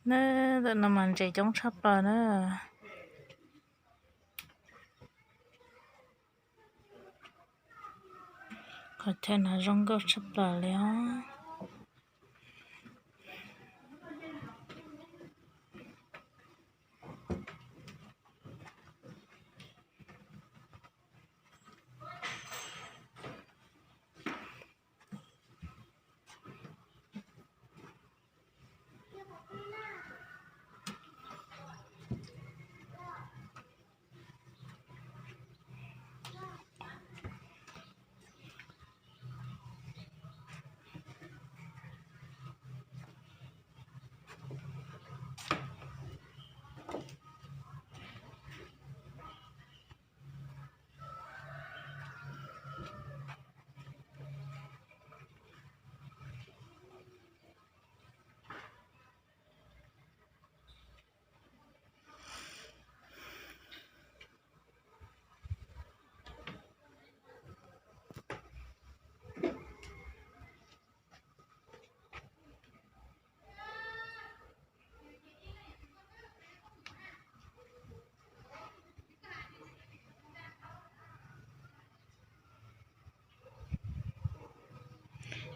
Ntawm no mas ntses coob tshaj plaws na. Qhov chaw no zoo nkauj tshaj plaws li os.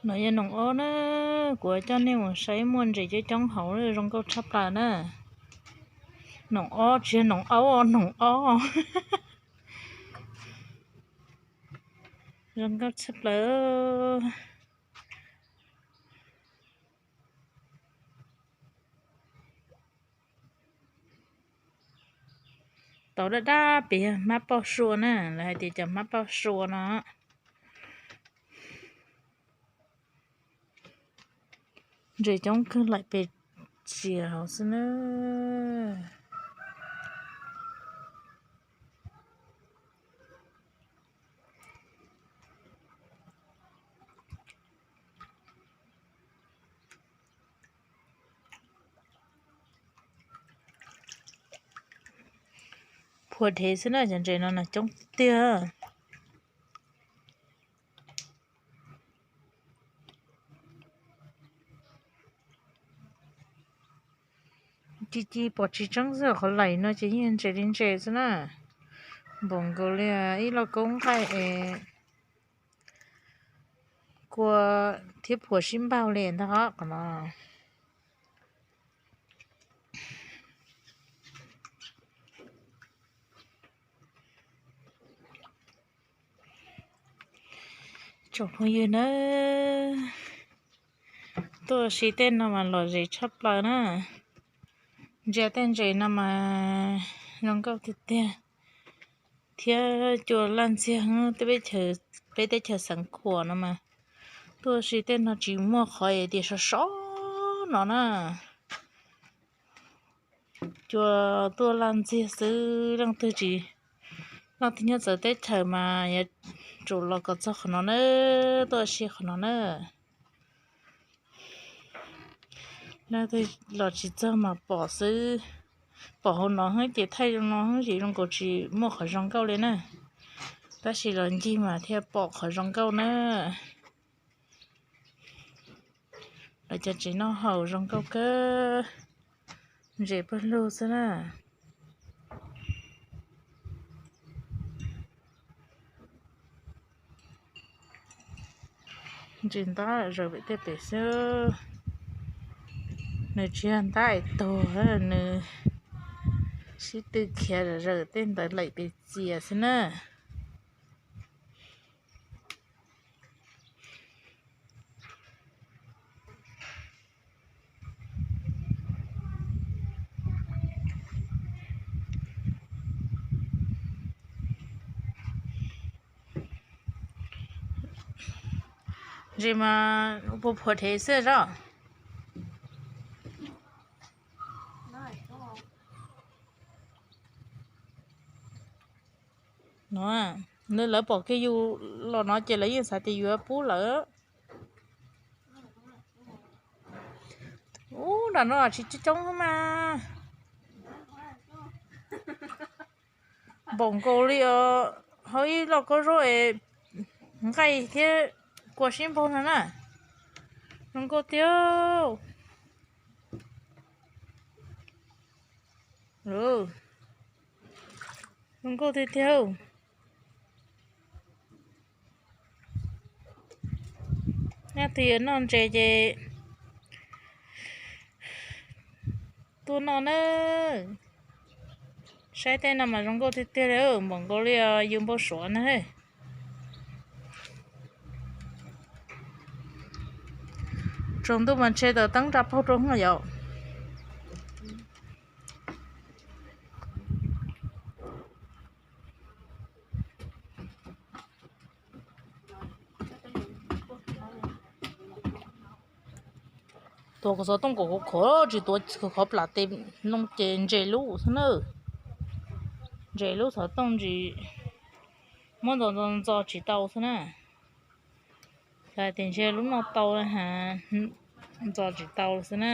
No yog noom ob na, kuv coj nej mus saib muaj ntses coob coob hauv, zoo nkauj tshaj plaws na. Noom ob tsis yog noom aub, noom ob. Zoo nkauj tshaj plaws. Tau dab dab pem yog hmab pauj sua na, lawv hais tias cov hmab pauj sua no. Ntses coob kawg laim pes tsias hauv xwb na. Phua dhev xwb na, cov ntses no na coob tiag. Ci ci pom tsis tseeb xwb, qhov laim no ces yeej ntses li ntses xwb na. Npaum nkaus li ib lauj kaub nqaij es kua thiab phua sib npaug li ntag qhov no. Tsoom phooj ywg na, tuaj ua si tej no mas lom zem tshaj plaws na. Ntsia tej ntses no mas zoo nkauj tiag tiag, thiab cua laj ntxiag. Tej peb chaw, peb teb chaws Xeev Khuam no mas tuaj ua si tej no tsis muaj qhov es tias sov sov no na. Cua tuaj laj ntxiag xwb, leej twg tsis, leej twg nyob txawv teb chaws mas yuav tsum los kom txog qhov no na, tuaj ua si qhov no na. Leej twg los tsis txog mas pom xwb, pom hauv no xwb ces thaij zoo no xwb ces zoo nkaus tsis muaj qhov zoo nkauj li na. Tab sis los ncig mas thiaj pom qhov zoo nkauj na. Lawv cov tsev noj haus zoo nkauj kawg, ntses pawg lug xwb na. Ntses ntab zaws pem tej pem xwb, nws tsis yog ntab es tuag, nws sib tw khiav zaws tej ntawd laim pes txias xwb na. Ntses mas puas phuam dhev xwb zoj? No, lawv pom kiag yus los no ces lawv yeej xav tias yuav pub lawm. Ub, nram no tsis coob coob mas. Npaum nkaus li os, hauv ib lauj kaub zaub es nqaij thiab kua sib npaug no na. Zoo nkauj tiag. Zoo nkauj tiag tiag. Nyob twg yuav noj ntses ces tuaj noj na. Saib tej no mas zoo nkauj tiag tiag li, npaum nkaus li yus npau suav na. Tsaus ntuj mas ntshe tawm teeb nra paug rau hwv yom. Tuav kuv xov tooj kom khov khov tsis tuav khov plam tes, noo ces ntses lub xwb na. Ntses lub xov tooj ntsis, muab ntxo ntxo ntxo tsis tau xwb na. Xav tias ntshe lub noj tau, ntxo tsis tau xwb na.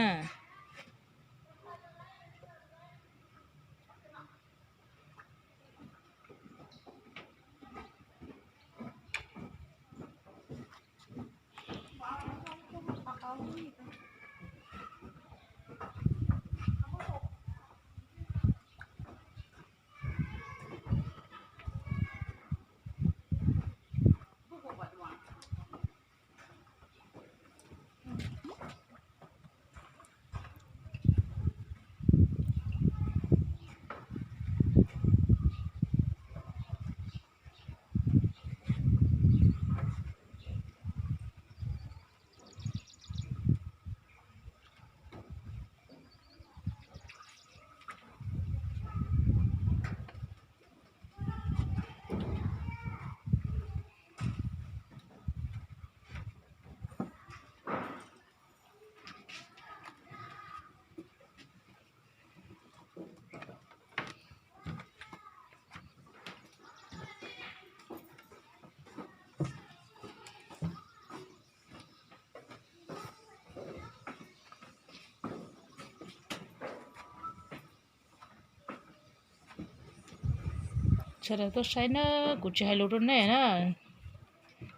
Sawv daws tuaj saib na, kuv tsis hais lus rau nej na,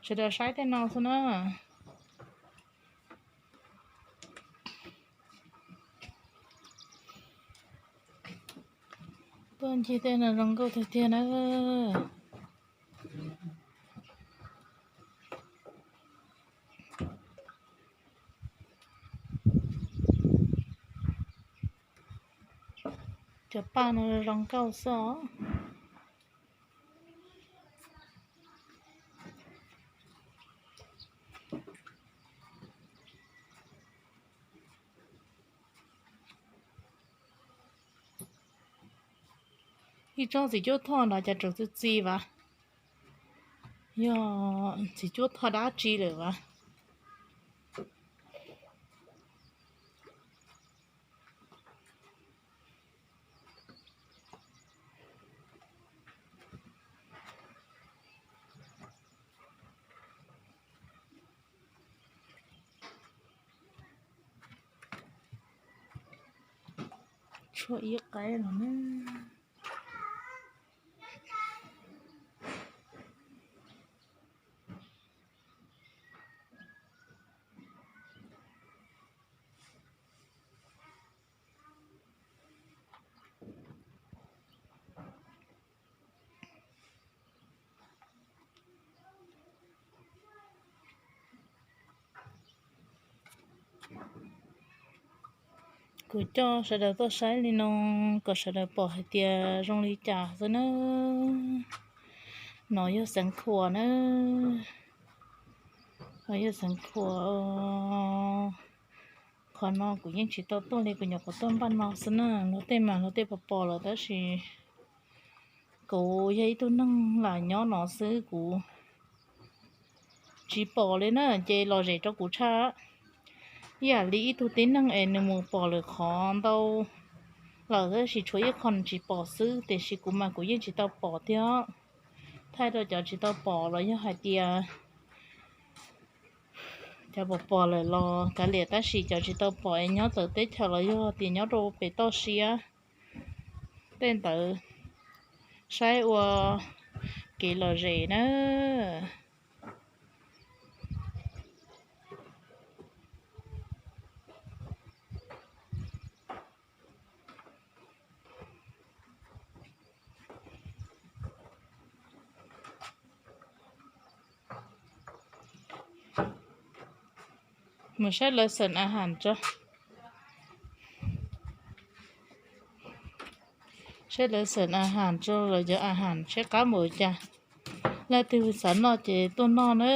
sawv daws saib tej no xwb na. Tuaj ncig tej no zoo nkauj tiag tiag na. Cov paj no zoo nkauj xwb os. Ib tsob txiv cuab thoj no cas tseem txi txiv vas, yog txiv cuab thoj dab tsi lawm vas. Tshuav ib qaib los na. Kuv coj sawv daws tuaj saib li no kom sawv daws pom hais tias zoo li cas xwb na. No yog xeev khuam na, no yog xeev khuam. Qhov no kuv yeej tsis tau tuaj li, kuv nyuam qhuav tuaj npaj no xwb na. Luag tej mas luag tej pom pom lawm tab sis kuv yog ib tug neeg lam nyob no xwb kuv tsis pom li na, ces lom zem rau kuv tshaj. Ib yam li ib tug tib neeg es nws mus pom lawm qhov ntau lawm tab sis tshuav ib qho nws tsis pom xwb, tiam sis kuv mas kuv yeej tsis tau pom thiab. Thaij rau cov tsis tau pom los yog hais tias cov pom pom lawm los kav liam, tab sis cov tsis tau pom es nyob txawv teb chaws los yog tias nyob rau pem toj siab tej ntawd saib ua kev lom zem na. Mus saib lawv xeem a has tso. Saib lawv xeem a has tso, lawv cov a has saib qab mus cas. Leej twg xav noj ces tuaj noj na.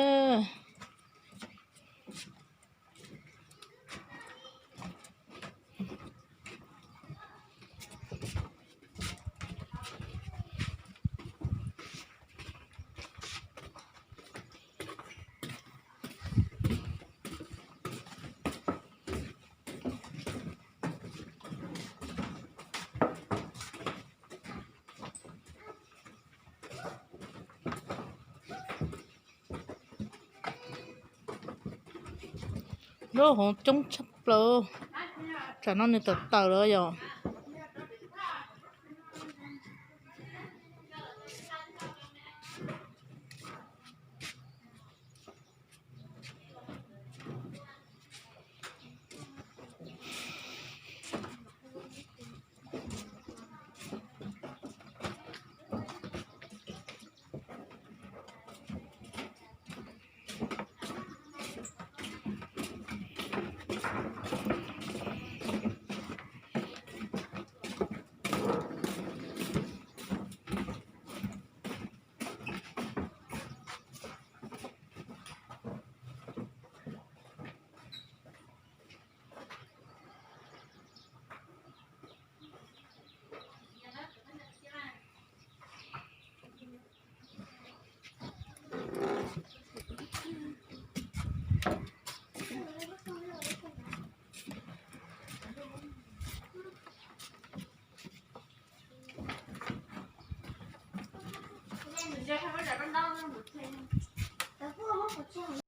Lub hauv coob tshaj plaws. Tsam no nws tawm tawm lawm yom.